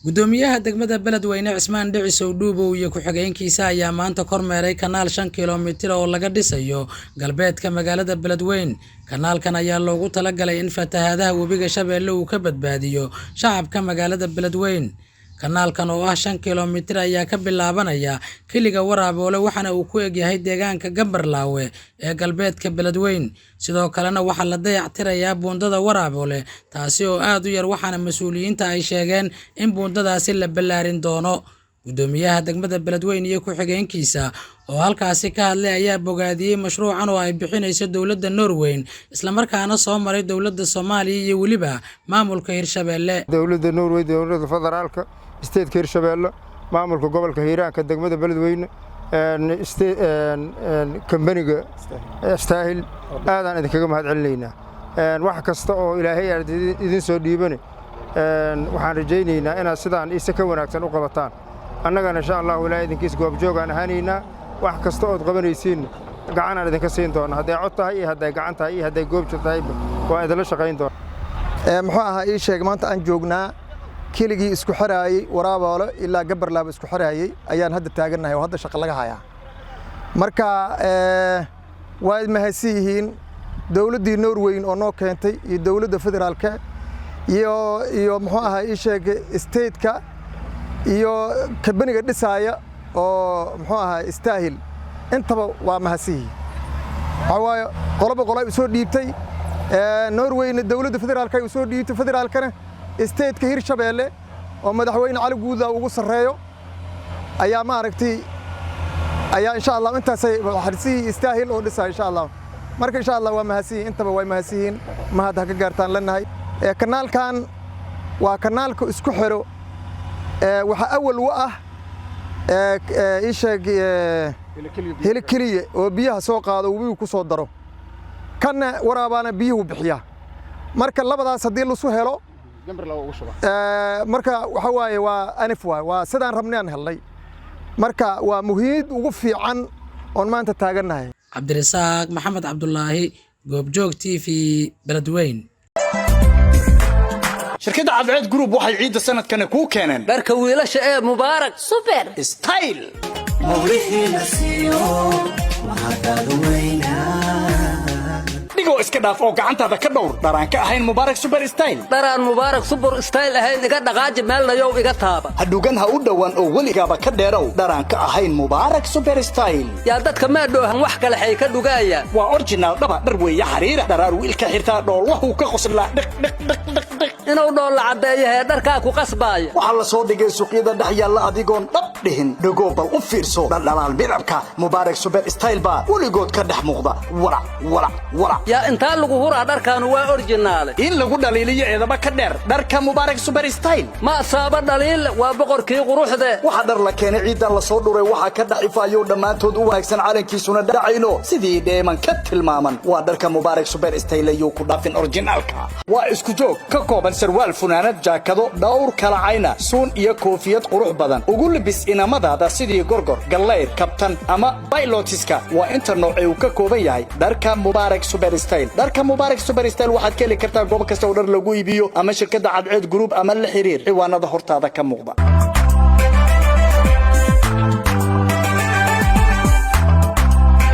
Gudoomiyaha degmada Beledweyne Cismaan Dhicisow Dhuubow iyo ku-xigeenkiisa ayaa maanta kormeeray kanaal 5 kilomitir oo laga dhisayo galbeedka magaalada Beledweyne. Kanaalkan ayaa loogu talagalay in fatahaadaha webiga Shabeelle uu ka badbaadiyo shacabka magaalada Beledweyne. Kanaalkan oo ah 5 kilomitir ayaa ka bilaabanaya kiliga Waraaboole, waxaana uu ku egyahay deegaanka Gambarlaawe ee galbeedka Beledweyne. Sidoo kalena waxaa la dayactirayaa buundada Waraaboole, taasi oo aad u yar, waxaana mas-uuliyiinta ay sheegeen in buundadaasi la ballaarin doono. Gudoomiyaha degmada Beledweyne iyo ku-xigeenkiisa oo halkaasi ka hadlay ayaa bogaadiyey mashruucan oo ay bixinayso dowladda Norweyn, islamarkaana soo maray dowladda Soomaaliya iyo weliba maamulka Hirshabeelle. Dowladda Norway, dowladda federaalka, state-ka Hirshabeelle, maamulka gobolka Hiiraanka, degmada Beledweyne, kambaniga Istaahil, aadaan idinkaga mahad celinaynaa. Wax kasta oo Ilaahay aad idin soo dhiibane, waxaan rajaynaynaa inaad sidaan ise ka wanaagsan u qabataan. Annagana, insha Allahu, Ilaahay idinkiis goobjoogaan ahaanaynaa. Wax kasta ood qabanaysiinna gacanaan idinka siin doona, hadday cod tahay iyo hadday gacan tahay iyo hadday goobjo tahayba, waan idinla shaqayn doona. Muxuu ahaa, ii sheeg, maanta aan joognaa keligii isku xiraayey Waraaboole ilaa Gabarlaaba isku xiraayey ayaan hadda taagannahay oo hadda shaqo laga hayaa. Marka waa mahadsan yihiin dowladdii Norweyn oo noo keentay iyo dowladda federaalka iyo muxuu ahaa, ii sheeg, state-ka iyo kambaniga dhisaaya oo muxuu ahaa Istaahil. Intaba waa mahadsan yihiin. Waxaa waaye qoloba qolo ay u soo dhiibtay. Norweyna dowladda federaalka ay u soo dhiibtay, federaalkana state-ka Hirshabeelle oo madaxweyne Cali Guudlaaw ugu sarreeyo ayaa, maaragtay, ayaa insha Allah intaasay xarisihii Istaahil oo dhisaya, insha Allah. Marka insha Allah waa mahadsan yihiin, intaba way mahadsan yihiin, mahad ha ka gaartaan leenahay. Kanaalkan waa kanaalka isku xiro. Waxaa awal u ah, ii sheeg, Helikeliye oo biyaha soo qaado, webigu ku soo daro. Kanna Waraabaana biyuhu bixiyaa. Marka labadaas haddii lasu helo, marka waxa waaye waa anif waay, waa sidaan rabnay aan helnay. Marka waa muhiid ugu fiican oon maanta taagannahay. Cabdirasaaq Maxamed Cabdulaahi, Goobjoog TV, Beledweyn. Shirkadda Cadceed Group waxay ciidda sanadkani kuu keeneen dharka wiilasha ee Mubaarak Super Style. Mawlihii la siiyo mahadaadu weynaa. Dhigoo iska dhaaf oo gacantaada ka dhowr dharaan ka ahayn Mubaarak Super Style. Dharaan Mubaarak Super Style ahayn iga dhaqaaji, meelnayow iga taaba. Hadhugan ha u dhowaan oo weligaaba ka dheerow dharaan ka ahayn Mubaarak Super Style. Yaa dadka maadhoohan wax kale xay ka dhugaayaan. Waa original, dhaba dhar weeye xariira, dharaar wiilka xirtaa dhoolwahuu ka qoslaa, dhiq dhiq dhiq dhiq dhiq. Inuu dhoolla caddeeyo hee dharkaa ku qasbaaya. Waxaa la soo dhigay suuqyada dhex yaalla, adigoon dhab dhihin dhegoo bal u fiirso dhaldhalaal midabka Mubaarak Super Style baa weligood ka dhex muuqda, walac walac walac. Yaa intaa lagu huraa dharkaanu waa original-e. In lagu dhaliiliyo eedaba ka dheer dharka Mubaarak Super Style. Ma asaaba dhaliil, waa boqorkii quruxde. Waxaa dhar la keenay ciiddan la soo dhuray, waxaa ka dhex ifaayo dhammaantood u wanaagsan, calankiisuna dhacayno sidii dheeman ka tilmaaman, waa dharka Mubaarak Super Style. Ayuu ku dhaafin original-ka. Waa isku joog ka kooban sarwaal, funaanad, jaakado dhowr kala cayna, suun iyo koofiyad qurux badan. Ugu libis inamadaada sidii gorgor, gallayr, kabtan ama baylotiska. Waa inta noocee uu ka kooban yahay dharka Mubaarak Super Style. Dharka Mubaarak Super Style waxaad ka heli kartaa goob kasta oo dhar lagu iibiyo ama shirkadda Cadceed Group, ama la xiriir ciwaanada hortaada ka muuqda.